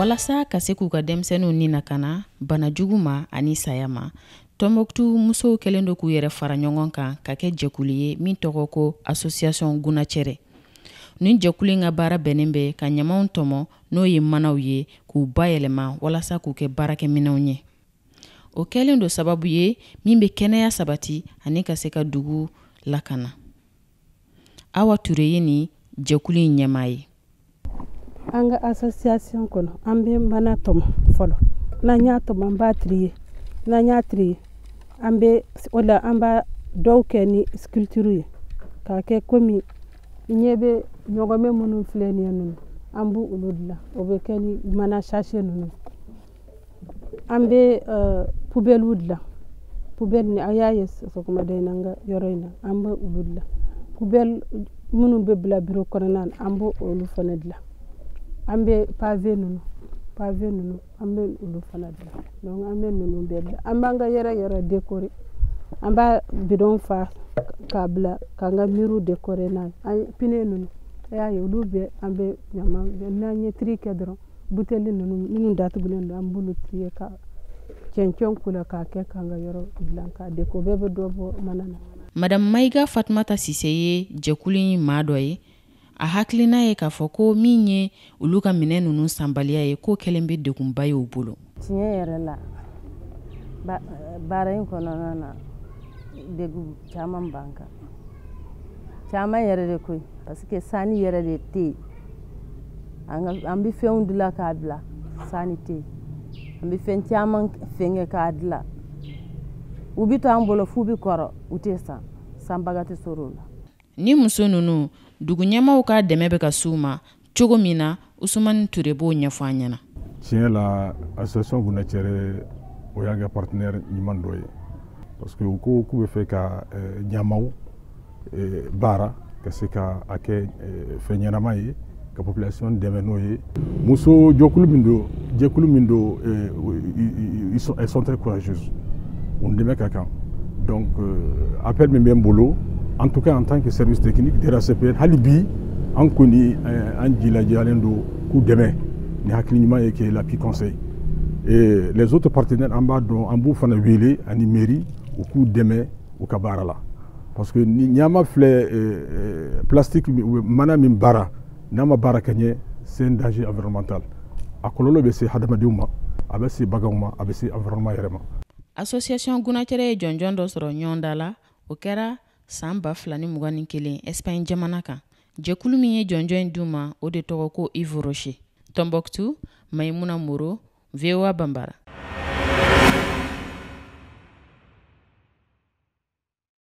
Walasa ka se k'u ka denmisɛnninw ni lakana bana jugu ma ani saya ma, Tɔnbɔkutu musow kɛlen don k'u yɛrɛ fara ɲɔgɔn kan ka kɛ jɛkulu ye min tɔgɔ ko Association Gunacɛrɛ. Nin jɛkulu in ka baara bɛnnen bɛ ka ɲamanw tɔmɔ, n'o ye manaw ye, k'u bayɛlɛma walasa k'u kɛ baarakɛminɛnw ye. O kɛlen don sababu ye min bɛ kɛnɛya sabati ani ka se ka dugu lakana. Awa Ture ye nin jɛkulu in ɲɛmaa ye. An ka association kɔnɔ, an bɛ mana tɔmɔ fɔlɔ. N'an y'a tɔmɔ, an b'a trier. N'an y'a trier, an bɛ o la, an b'a dɔw kɛ ni sculpture ye k'a kɛ komi i ɲɛ bɛ ɲɔgɔmɛ minnu filɛ nin ye ninnu, an b'u olu dilan. O bɛ kɛ ni mana sachet ninnu. An bɛ poubelle dilan. Poubelle ni a y'a ye sɔgɔmada in na an ka yɔrɔ in na, an bɛ olu dilan. Poubelle minnu bɛ bila bureau kɔnɔna na, an b'o olu fana dilan. An bɛ pavé ninnu, an bɛ olu fana dilan. Donc an bɛ ninnu bɛɛ dilan. An b'an ka yɔrɔ yɛrɛ décorer. An b'a bidon fa k'a bila k'an ka mur décorer n'a ye. An pneu ninnu, a y'a ye, olu bɛɛ an bɛ ɲama n'an ye tri kɛ dɔrɔn, buteli ninnu minnu datugulen don, an b'olu trier ka cɛncɛn k'u la k'a kɛ k'an ka yɔrɔ dilan k'a décorer. Bɛɛ bɛ dɔ bɔ mana na. Madame Mayiga Fatumata Sise ye jɛkulu in maa dɔ ye. A hakilina ye k'a fɔ ko min ye olu ka minɛn ninnu sanbaliya ye, k'o kɛlen bɛ degunba ye u bolo. Tiɲɛ yɛrɛ la, baara in kɔnɔna na, degun caman b'an kan, caman yɛrɛ de koyi, parce que sanni yɛrɛ de tɛ yen. An bɛ fɛnw dilan k'a bila, sanni tɛ yen. An bɛ fɛn caman fɛnkɛ k'a dilan, u bɛ to an bolo f'u bɛ kɔrɔ, u tɛ san, sanbaga tɛ sɔrɔ o la. Ni muso ninnu, dugu ɲɛmaw ka dɛmɛ bɛ ka s'u ma cogo min na, Usumani Ture b'o ɲɛfɔ an ɲɛna. Tiɲɛ la, association Gunacɛrɛ, o y'an ka partenaire ɲuman dɔ ye, parce que u ko k'u bɛ fɛ ka ɲamaw baara ka se ka a kɛ fɛn ɲɛnama ye ka population dɛmɛ. N'o ye muso jɛkulu min don, jɛkulu min don, elles sont très courageuses, u dɛmɛ ka kan. Donc appel min bɛ n bolo, en tout cas en tant que service technique DRACPN, hali bi an kɔni an jilajalen don k'u dɛmɛ ni hakili ɲuman ye, que l'appui conseil et les autres partenaires, an b'a dɔn, an b'u fana wele ani mairie, u k'u dɛmɛ u ka baara la, parce que ni ɲama filɛ, plastique mana min baara n'a ma baara ka ɲɛ, c'est un danger environnemental. A kɔlɔlɔ bɛ se hadamadenw ma, a bɛ se baganw ma, a bɛ se environnement yɛrɛ ma. Association Gunacɛrɛ ye jɔnjɔn dɔ sɔrɔ ɲɔgɔnda la. O kɛra san 2021 Espagne jamana kan. Jɛkulu min ye jɔnjɔn in d'u ma, o de tɔgɔ ko Yves Rocher. Tombouctou, Maimuna Moro, VOA Bambara.